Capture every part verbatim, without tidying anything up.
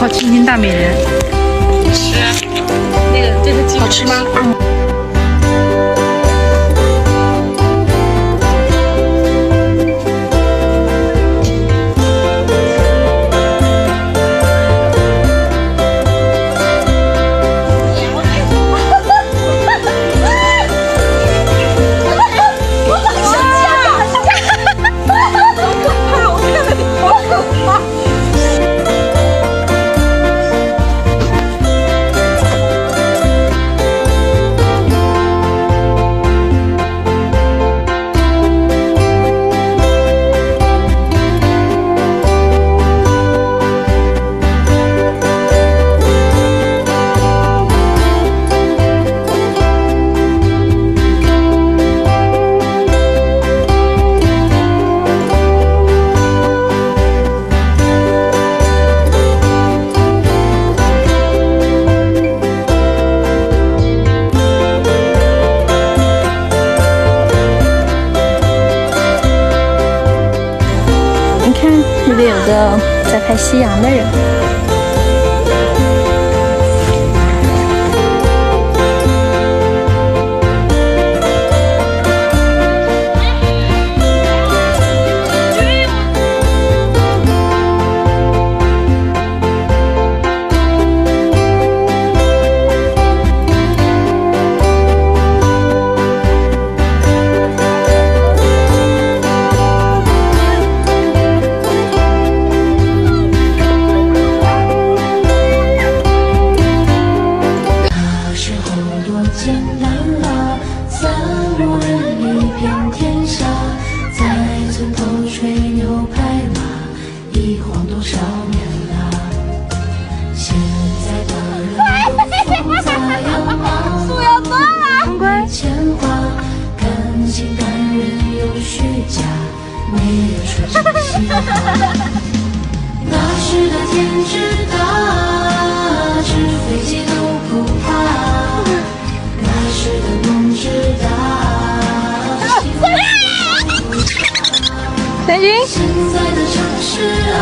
好，清新大美人。吃，那个这个鸡好吃吗？嗯。 你看，那边有个在拍夕阳的人。 那时候多简单啊，三五日里遍天下，在村头吹牛拍马，一晃多少年了。现在的人都复杂样貌，不会牵挂，感情淡然又虚假。 没有说真心话。那时的天之大，纸飞机都不怕。那时的梦之大，心里都不怕。小心！现在的城市啊，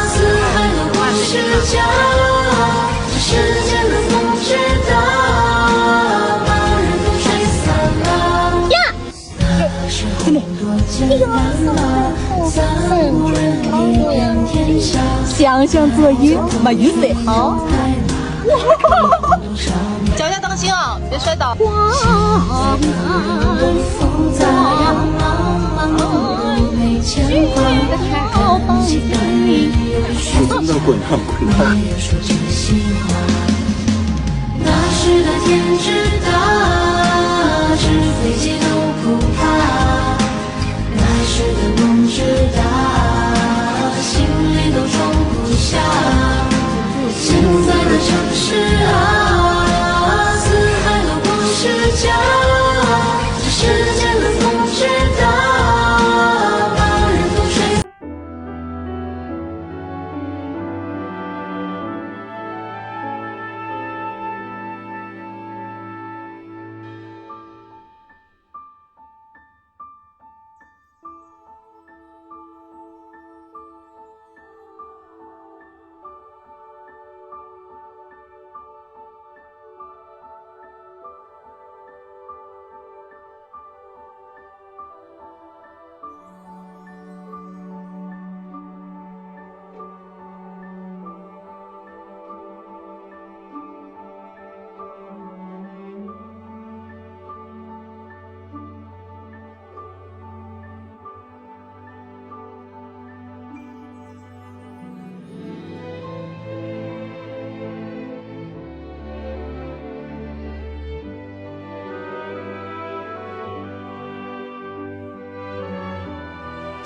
四海都不是家。这世界冷风之大，把人都吹散了。呀！ 想想做揖，没有最好。脚下当心啊，别摔倒。 那时的天之大，纸飞机都不怕。那时的梦之大，行李都装不下。现在的城市啊，四海都不是家。这世界冷风之大，把人都吹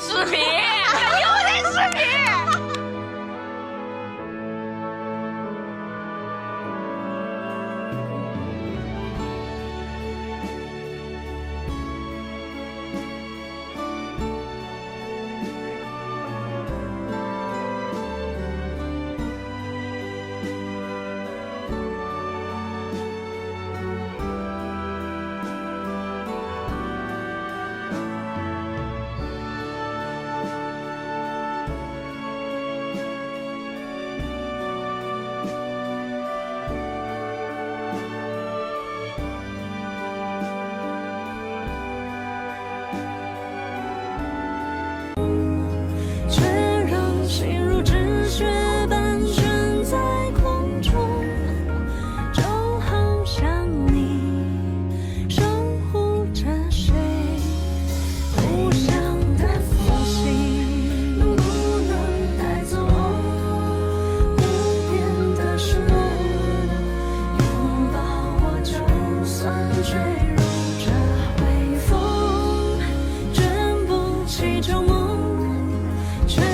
视频，又在视频。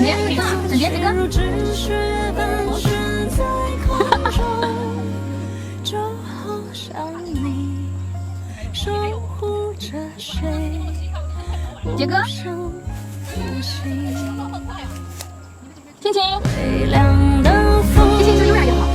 没有，你看，整洁这个。杰哥。亲亲。亲亲，这个有点好。